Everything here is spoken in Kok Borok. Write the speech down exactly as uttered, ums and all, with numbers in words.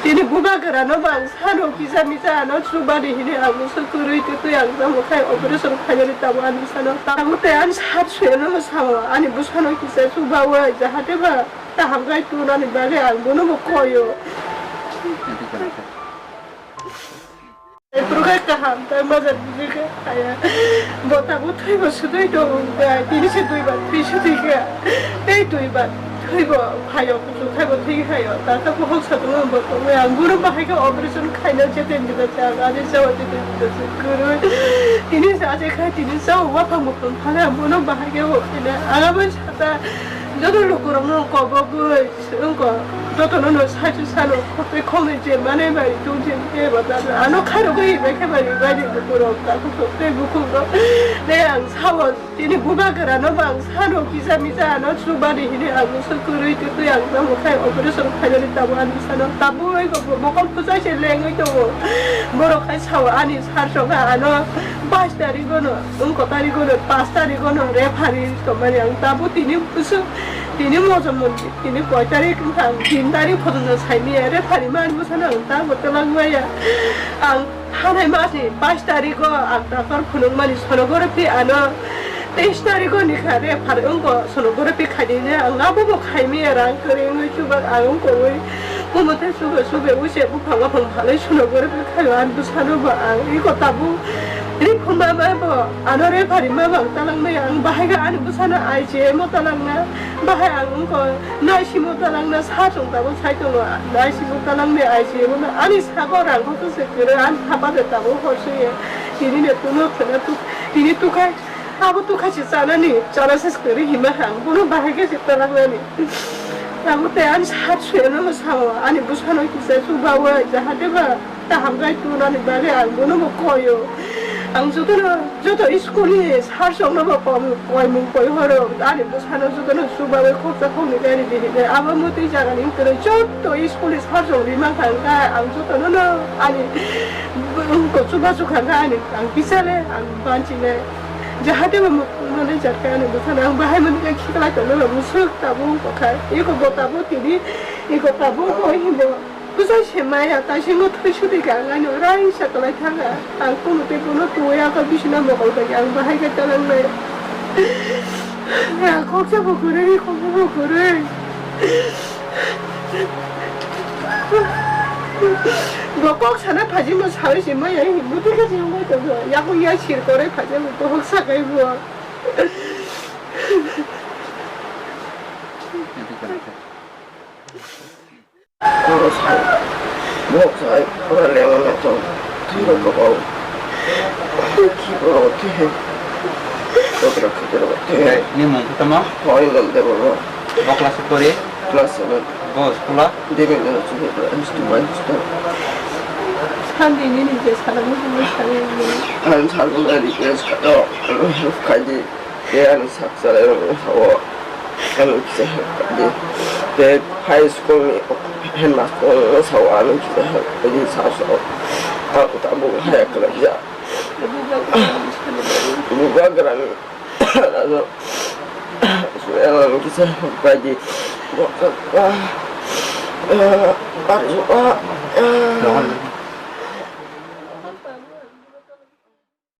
Bini bubagra no bang sano kisa misa ano chubani hini ang bwswk kwrwi twi twi ang tamo khai operation khainani tamo ani bwsano tamo tei ani sat suyano no sao ani bwsano kisa chubawi jahate ba kaham khai tunani bagwi ang bono bo koio. Tei phuru khai kaham tei majak bujui khe haya. Bo tabuk thwibo swtwi tongo wngkha, tini se duibar thwi swtwi kha. Tei duibar thwibo phaio, kuchuk khaibo thwi phaio. Tata bukhuk satungma bo tongwi ang bono bahai khe operation khaina cheten jeta chang, ani chawa cheten jeta se kwrwi. Tini se achai khai tini chawa waphang muphang phale ang bono bahai khe bo khina. Ang abo sata joto lukurokno kobogwi. Wngkha, jotono no saichung sano, khokte khoknwi je manai bai tong je khe ba da ano khairogwi bai khe bai bai ni borok ta khok tei bukhuk no. Tei ang sao, tini bubagra no bang sano kisa misa ano chubani hini ang bwswk kwrwi twi twi ang tamo khai operation khainani tamo ani sano tabuk oi kok mokol kwchai se lengwi tongo. Borok khai sao ani sar sokha ano pais tarikh no, wngkha tarikh no, pais tarikh no referee tongmani ang tamo tini bwswk. Tini moja mondir, tini koi tarik wngkha, ang tin tarik photo no saimaya, referee mani bwsano ang tamo twlang maya. Ang thanai masni pais tarikh o ang doctor phunukmani sonography ano teis tarik o ni kha refer wngkha sonography khainai ang abo bo khaimaya rang kwrwi wngwi chuba ang wngkha wngwi. Omo tei suga suga wise buphang buphang phalwi sonography khaio ani bwsano bo ang iko tabuk ri phunma ma bo ano referee ma bo ang twlang maya ang bahai khe ani bwsano I C M o twlang na. Bahai ang wngkha naisimo talangna sa chwng tabuk sai tongo, naisimo talangni I C M no ani sago rang kok se kwrwi ani thapa de tabuk hor se tini ne tuno khwna tuk tini tukhai abo tukhai se chanani chana se kwrwi hima ang bono bahai khe se talangnani tabuk tei ani sak suyano no sao ani bwsano kisa chubawi jahate ba. Kaham khai tunani bagwi ang bono bo koio. Ang jotono, joto school ni sir rokno bo kom-, koimung koi horo. Ani bwsano jotono chubawi khoksa khoknwi khe ri di hinwi. Abo mwtwi jagani wngtwrwi joto school ni sir rok rimang kha wngkha. Ang jotono no ani b-, wngkha chubachu kha wngkha ani ang bisale, ang banchile. Jahate bo mwtwi mani jatkha ani bwsano. Ang bahai mani khe khiklai tongno bo mwswk tabuk wngkha. Eko bo tabuk tini, eko tabuk bo hinbo. Bwsa se maya, taisingo thwi sudi ka, ang ano raisa kwlai thanga. Ang kunu tei bono tuwi aka bisina mokol bai ang bahai khe talangnai. Ang khoksa bo kwrwi, khoksa bo kwrwi. Bo kok sana phaji mo sawi se maya, buti kha se wngwi tongo. Yakung ya sir kwrwi phaji mo, bohok sakai bo. Oro sai, bok sai, ora lema na to, tiro ko bau. Ki boro te, to tra ki boro te. Ni mung tama? Hoi lol de boro. Bo class kore? Class seven. Bo school a? Devi na chu de boro, is to my sister. Sandi ni ni je sala mo mo sala ni. An sala mo na request ka to, help kai di. Tei ani sak chalairokno sao, ano kisa help kha di. Tei high school ni headmaster no sao, ano kisa help kha di, sa sao. Ang tabuk haya kwlaijak. Bubagrani ano ano kisa help kha di. Ah, ah, ah, ah.